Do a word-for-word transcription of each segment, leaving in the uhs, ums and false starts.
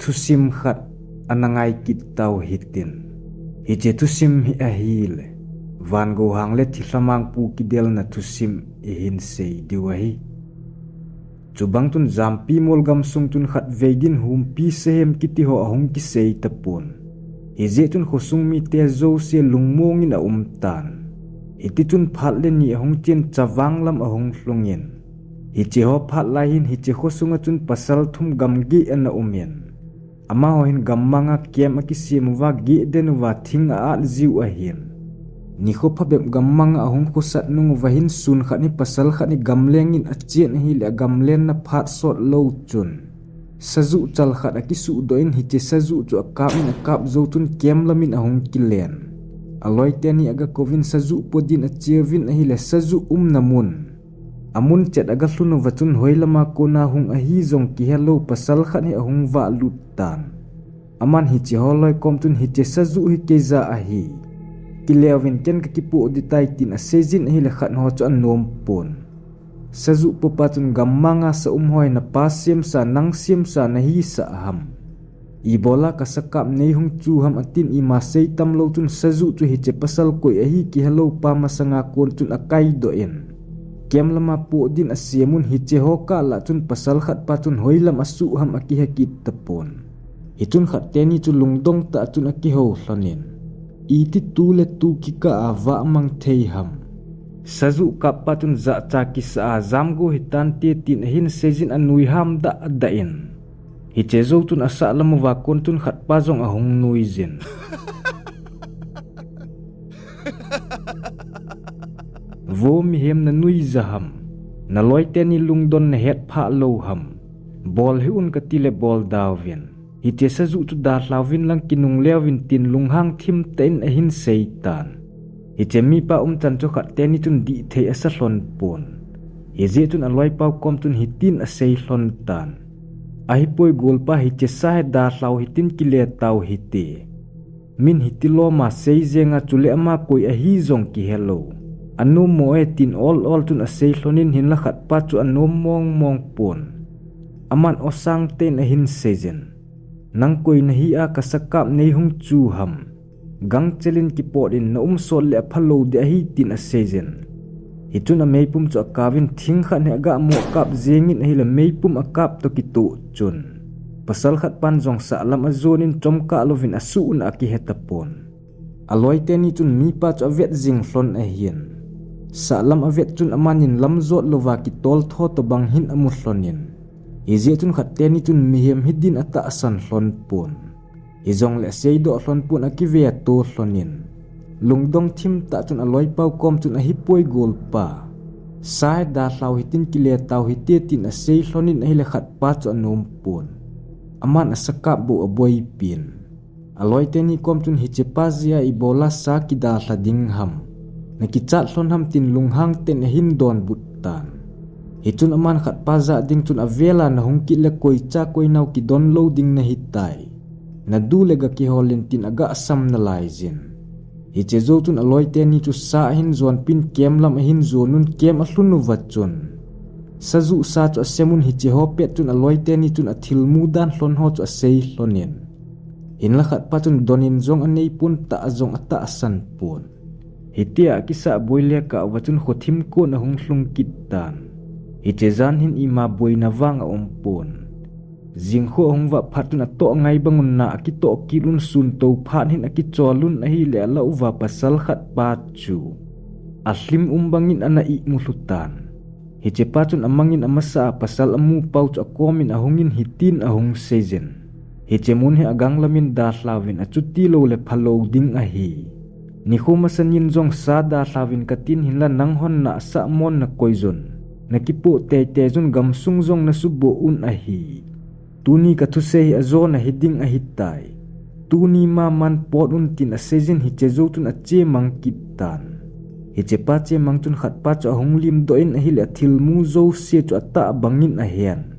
Thusim khat ana ngai kit tau hitin. Hiche thusim hi ahile, Van Gohang le Thilhamang pu kidelna thusim ihin sei diu ahi. Chubang chun Jampi mol gamsung chun khatvei din Humpi Sahem kiti ho ahung kisei tapon. Hijeh chun khosung mite jouse lungmong in aum tan. Hiti chun phat le ni ahung chen Chavang lam ahung lhung in. Hiche ho phat lai hin hiche khosunga chun pasal thum gamgeh ana um in. Amaho hin gammanga camp akisem uva geh den uva thing a-at jiu ahin. Nikho phabep gammanga ahung khosat nung uva hin sun khat hi pasal khat hi gamleng in achen ahile agamlenna phat sot lou chun. Sajuh chal khat akisuhdoh in hiche sajuh chu akap in akap jou chun camp lam in ahung kilen. Aloi teni aga kouvin sajuh po din acheuvin ahile sajuh umna mun. Amun chet aga lhun uva chun hoilama kona hung ahi jong kihelou pasal khat hi ahung vahlut tan. Aman hiche holoi kom chun hiche sajuh hi keija ahi. Kileuvin ken kakipoh ding tai tin aseijin ahile khat ho chu anom pon. Sajuh popa chun gammanga sa um ho hi napa semsa nang semsa nahisah ham. Ibola kasakap neihung chu ham atin ima sei tamlou chun sajuh chu hiche pasal koi ahi kihelou pa masanga kon chun akaidoh in. Camp lama poh din asem un hiche ho kah lah chun pasal khat pa chun hoilam asuh ham akihe kit tapon. Hichun khat teni chu lungdong tah chun akihou lhon in. Iti tu le tu kikah a vah mang thei ham. Sajuh kap pa chun jahcha kisa a jamgu hitante tin ahin seijin anui ham dahdah in. Hiche jou chun asah lam uva kon chun khat pa jong ahung nuijin. Vo mihem nanuija ham. Naloi teni lungdon nahet phah lou ham. Bol hih un kati le bol dauvin. Hiche sajuh chu dalhauvin lang kinung leuvin tin lunghang thim tah in ahin sei tan. Hiche mipa umchan chu khat teni chun dihthei asa lhon pon. Hijeh chun aloipau kom chun hitin asei lhon tan. Ahipoi golpa hiche sa hi dalhau hitin kile tau hite. Min hiti loma sei jenga chule ama koi ahi jong kihelou. Anom mo e tin ol ol chun asei lhon in hinla khat pa chu anom mong mong pon. Aman osang ten ahin seijin. Nang koi nahi a kasakap neihung chu ham. Gangchel in kipot in na um sot le aphalou ding ahi tin aseijin. Hichun ameipum chu akauvin thing khat hi aga mo kap jengin ahile meipum akap toh kitoh chun. Pasal khat pan jong sahlam ajon in chomkah louvin asuh un akihe tapon. Aloi teni chun mipa chu avet jing lhon ahin. Sahlam avet chun amanin lam jot louva kitol tho tobang hin amu lhon in. Hijeh chun khat teni chun mihem hi din atahsan lhon pon. Hijongle aseidoh lhon pon akive ato lhon in. Lungdong thim tah chun aloipau kom chun ahipoi golpa. Sa hi dalhau hitin kile tau hite tin asei lhon in ahile khat pa chu anom pon. Aman asakap bou aboipin. Aloi teni kom chun hiche pa jeh a ibola sa kidalha ding ham. Nakichat lhon ham tin lunghang ten ahin donbut tan. Hichun aman khat pa jah ding chun avela nahung kit le koi cha koi nao kidon lou ding nahitai. Nadu le ga kihol in tin aga sam nalaijin. Hiche jou chun aloi teni chu sa ahin jonpin camp lam ahin jon un camp alhun uva chun. Sajuh sa chu asem un hiche ho pet chun aloi teni chun athilmu dan lhon ho chu asei lhon in. Hinla khat pa chun don in jong anei pon tah jong atahsan pon. Hitia akisah boi le kah uva chun khothim kon ahung lhung kit tan. Hiche jan hin ima boina vang aum pon. Jingkho ahung vah phat chun atoh ngai bang un na akitoh kit un sun tou phat hin akichol un ahile alah uva pasal khat pa chu. Alhim um bangin ana ihmu lhu tan. Hiche pa chun amangin amasa a pasal amu pau chu akomin ahungin hitin ahung seijin. Hiche mun hi agang lamin dalhauvin achuti lou le phalou ding ahi. Nikho masa nin jong sa dalhauvin katin hinla nanghon na asah mon nakoi jun. Nakipoh teitei jun gamsung jong nasuboh un ahi. Tuni kathusei hi ajona hiding ahitai. Tuni maman pot un tin aseijin hiche jou chun achemang kit tan. Hiche pa chemang chun khat pa chu ahung limdoh in ahile athilmu jouse chu atah bangin ahen.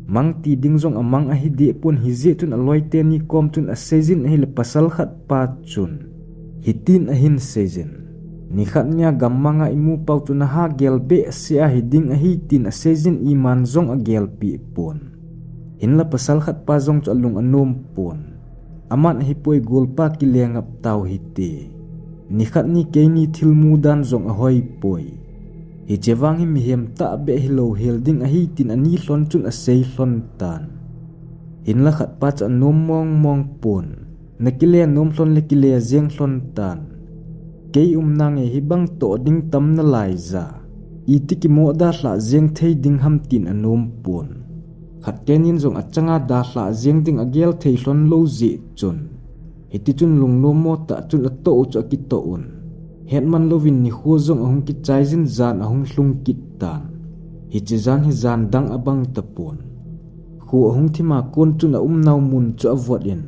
Mang ti ding jong amang ahideh pon hijeh chun aloi teni kom chun aseijin ahile pasal khat pa chun. Hitin ahin seijin. Nikhat nia gammanga imu pau chu naha gel behseh a hiding ahi tin aseijin iman jong agelpeh pon. Hinla pasal khat pa jong chu alung anom pon. Aman ahipoi golpa kile ngap tau hite. Nikhat ni keini thil mu dan jong ahoi poi. Hiche vang hi mihem tahbeh hilou hel ding ahi tin ani lhon chun asei lhon tan. Hinla khat pa chu anom mong mong pon. Na kile nom lhon le kile jeng lhon tan. Kei umna ngei hi bang toh ding tam nalai ja. Iti kimoh dalhah jeng thei ding ham tin anom pon. Khat tenin jong achanga dalhah jeng ding agel thei lhon lou jeh chun. Hiti chun lungnom mo tah chun atoh u chu akitoh un. Hetman louvin nikho jong ahung kichai jin jan ahung lhung kit tan. Hiche jan hi jan dang abang tapon. Kho ahung thima kon chun aumnau mun chu avot in.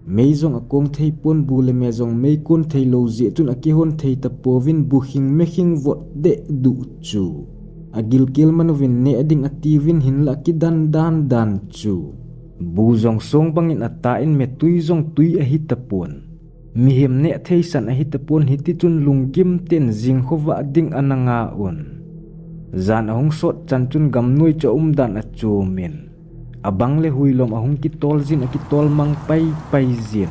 Mei jong akong thei pon bu le me jong mei kon thei lou jeh chun akihon thei tapouvin bu khing me khing vot deh duh chu. Agilkel man uvin neh ding atiuvin hinla akidan dan dan chu. Bu jong song bangin ata in me tui jong tui ahi tapon. Mihem neh theisan ahi tapon hiti chun lunggim ten jing khovah ding ana nga un. Jan ahung sot chan chun gamnoi chu aumdan achom in. Abang le huilom ahung kitol jin akitol mang pai pai jin.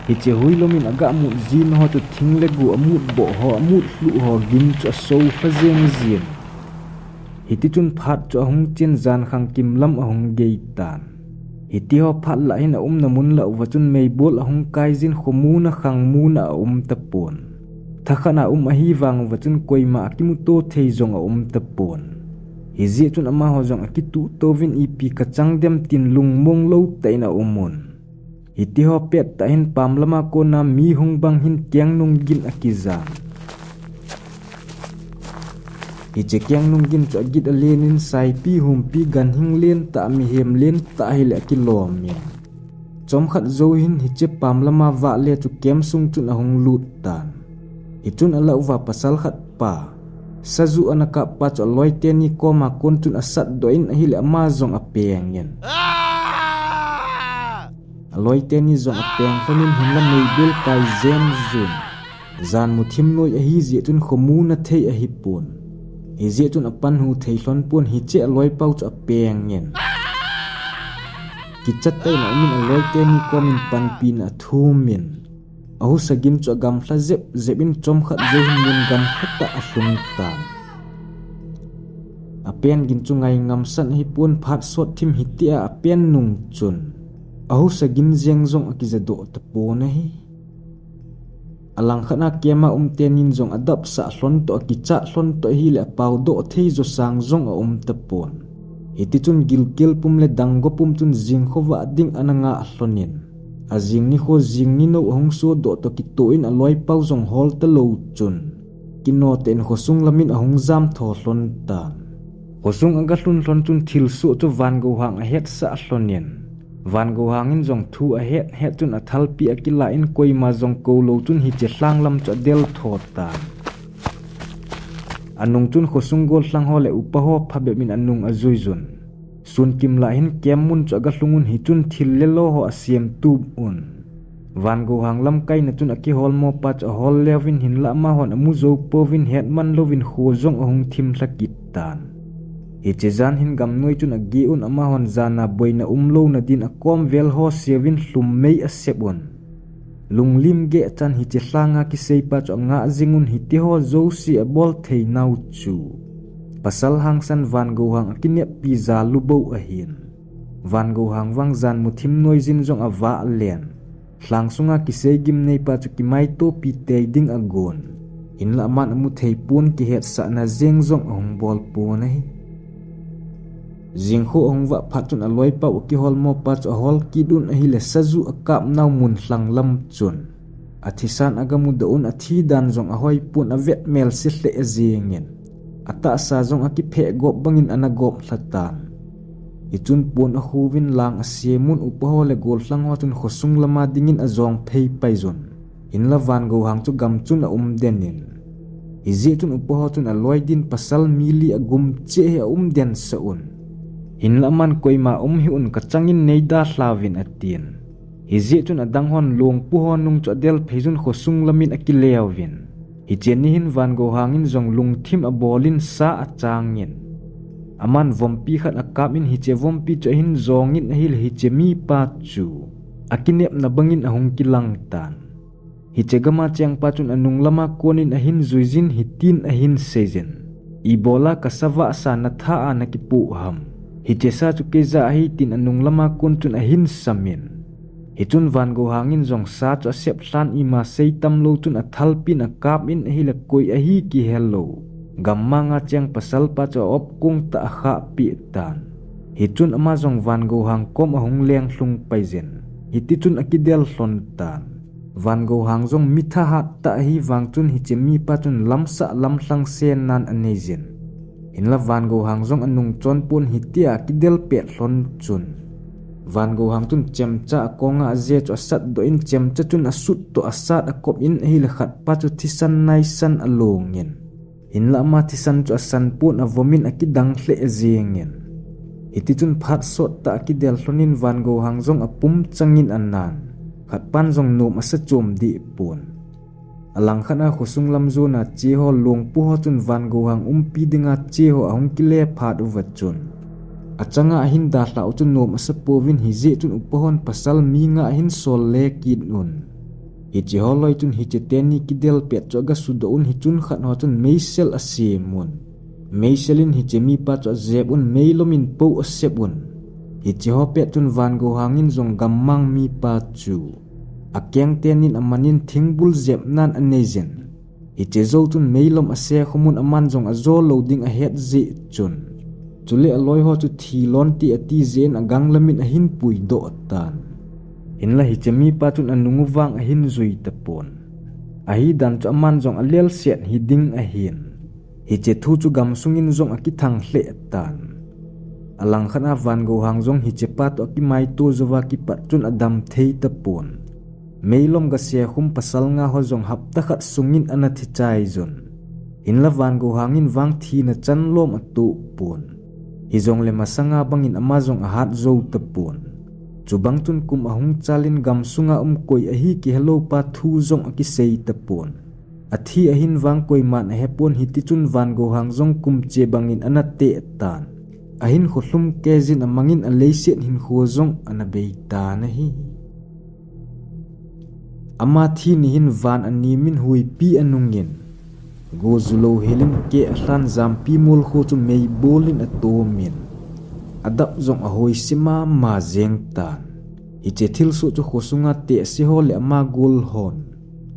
Hiche huilom in aga mut jin ho chu thing le gu amut boh ho amut hluh ho gin chu aso kha jeng jin. Hiti chun phat chu ahung chen jan khang kim lam ahung gei tan. Hiti ho phat lah hin aumna mun lah uva chun meibol ahung kai jin khomun a khangmun a aum tapon. Thakhat a um ahi vang uva chun koima akimuto thei jong aum tapon. Hijeh chun amaho jong akituh touvin ipi kachang dem tin lungmong lou tah in aum un. Hiti ho pet tah hin pam lama kona mi hung bang hin kengnung gin akijan. Hiche kengnung gin chu agit alen in saipi humpi ganhing len tah mihem len tah hile akilom in. Chomkhat jou hin hiche pam lama vah le chu kem sung chun ahung lut tan. Hichun alah uva pasal khat pa. Sajuh ana kap pa chu aloi teni koma kon chun asatdoh in ahile ama jong apeng in. Aloi teni jong apeng lhon in hinla meibol kai jen jun. Jan muthim noi ahi jeh chun khomu na thei ahipon. Hijeh chun apanhu thei lhon pon hiche aloi pau chu apeng in. Kichat tah in aum in aloi teni kom in panpi na athum in. Ahusa gin chu agamlha jep jep in chomkhat jou hin mun gamlha tah alhung tan. Apen gin chu ngai ngamsan ahipon phat sot thim hitia apen nung chun. Ahusa gin jeng jong akijadoh tapon ahi. Alangkhat a kema um tenin jong adapsah lhon toh akichat lhon toh ahile apaudoh thei jo sang jong aum tapon. Hiti chun gilkel pum le danggo pum chun jing khovah ding ana ngah lhon in. Ajing nikho jing ninou ahung sodoh toh kitoh in aloi pau jong hol talou chun. Kino tah in khosung lamin ahung jam tho lhon tan. Khosung aga lhun lhon chun thilsoh chu Van Gohang ahetsah lhon in. Van Gohang in jong thu ahet het chun athalpi akila in koima jong koulou chun hiche lhang lam chu adel tho tan. Anung chun khosung gollhang ho le upa ho phabep in anung ajui jun. Sunkim lah hin kem mun chu aga lhung un hichun thil le lo ho asem tup un. Van Gohang lamkaina chun akihol mo pa chu ahol leuvin hinlah amahon amu jou pouvin hetman louvin kho jong ahung thim lha kit tan. Hiche jan hin gamnoi chun agi un amahon jana boina umlouna din akom vel ho seuvin lhum mei asep un. Lunglim geh chan hiche lhanga kiseipa chu angah jing un hiti ho jouse abol thei nau chu. Pasal hangsan Van Gohang akineppi jalu bou ahin. Van Gohang vang jan muthim noijin jong avah len. Lhang sunga kisei gimneipa chu kimaitopi tei ding agon. Hinlah aman amu thei pon kihetsahna jeng jong ahung bol pon ahi. Jingkho ahung vah phat chun aloi pau akihol mo pa chu ahol kit un ahile sajuh akap nau mun lhang lam chun. Athisan aga mudoh un athi dan jong ahoi pon avet melse lheh jengin. Atahsa jong akipheh gop bangin ana gop lha tan. Hichun pon akhuvin lang asem un upa ho le gollhang ho chun khosung lama dingin ajong phei pai jun. Hinlah Van Gohang chu gam chun aum den in. Hijeh chun upa ho chun aloi din pasal mi li agum cheh hi aum den sah un. Hinlah aman koima um hih un kachangin neida lhauvin atin. Hijeh chun adang hon longpu ho nung chu adel phei jun khosung lamin akileuvin. Hiche ni hin Van Gohang in jong lungthim abolin sa achangin. Aman vompi khat akap in hiche vompi chu ahin jong in ahile hiche mipa chu akinepna bangin ahung kilang tan. Hiche gama chengpa chun anung lama konin ahin juijin hitin ahin seijin, "Ibola kasavah sa natha a nakipoh ham? Hiche sa chu keija ahi," tin anung lama kon chun ahin samin. Hichun Van Gohang in jong sa chu asep lhan ima seitam lou chun athalpin akap in ahile koi ahi kihelou gammang a cheng pasalpa chu a-op kong tah akhah peh tan. Hichun ama jong Van Gohang kom ahung leng lhung paijin, hitichun akidel lhon tan. Van Gohang jong mithahat tah ahi vang chun hiche mipa chun lamsah lamlhang senan aneijin. Hinla Van Gohang jong anung chon pon hitia akidel pet lhon chun Van Gohang chun chemcha akonga aje chu asatdoh in chemcha chun asut toh asat akop in ahile khatpa chu thisan naisan alongin. Hinla ama thisan chu asan pon avomin akidang lheh jengin. Hitichun phat sot tah akidel lhonin Van Gohang jong apum changin anan. Khatpan jong nom asa chom deh pon. Alangkhat a khosung lam jona cheho longpu ho chun Van Gohang umpi dinga cheho ahung kile phat uva chun, achanga ahin dalhah u chun nom asa pouvin hijeh chun upa hon pasal mi nga ahin sol le kit un. Hiche ho loi chun hiche teni kidel pet chu aga sudoh un hichun khat ho chun meisel asem un. Meisel in hiche mipa chu ajep un meilom in po asep un. Hiche ho pet chun Van Gohang in jong gammang mipa chu akeng tenin amanin thingbul jepnan aneijin. Hiche jou chun meilom ase khomun aman jong ajo lou ding ahet jeh chun. Chule aloi ho chu thilon ti ati jeh in agang lamin ahin puidoh tan. Hinla hiche mipa chun anung u vang ahin jui tapon. Ahidan chu aman jong alelset hiding ahin. Hiche thu chu gamsungin jong akithang lheh tan. Alangkhat a Van Gohang jong hichepa toh akimaito jouva kipat chun adam thei tapon. Meilom gase khum pasal nga ho jong hapta khat sungin ana thi chai jun. Hinla Van Gohang in vang thina chan lom atoh pon. Hijongle masanga bangin ama jong ahat jou tapon. Chubang chun kum ahung chalin gamsunga um koi ahi kihelou pa thu jong akisei tapon. Athi ahin vang koiman ahepon hitichun Van Gohang jong kumche bangin ana teh tan. Ahinkho lhum keijin amangin aleiset hinkho jong ana bei tan ahi. Ama thi nihin van animin huipi anungin, go julou helin keh alhan jampi mol kho chu meibolin atomin, adap jong ahoise mama jeng tan. Hiche thilsoh chu khosunga tehse ho le ama gol hon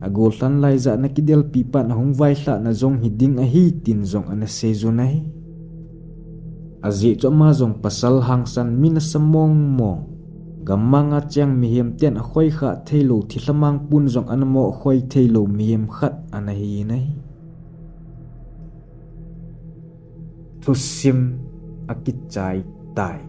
agol lhan lai jahna kidelpi pan ahung vailhahna jong hiding ahi tin jong ana seijun ahi. Ajeh chu ama jong pasal hangsan mi nasa mong mong, gammanga cheng mihem ten akhoikhah theilou thilha mangpun jong ana moh khoi theilou mihem khat ana hi nai. Thusim akichai tai.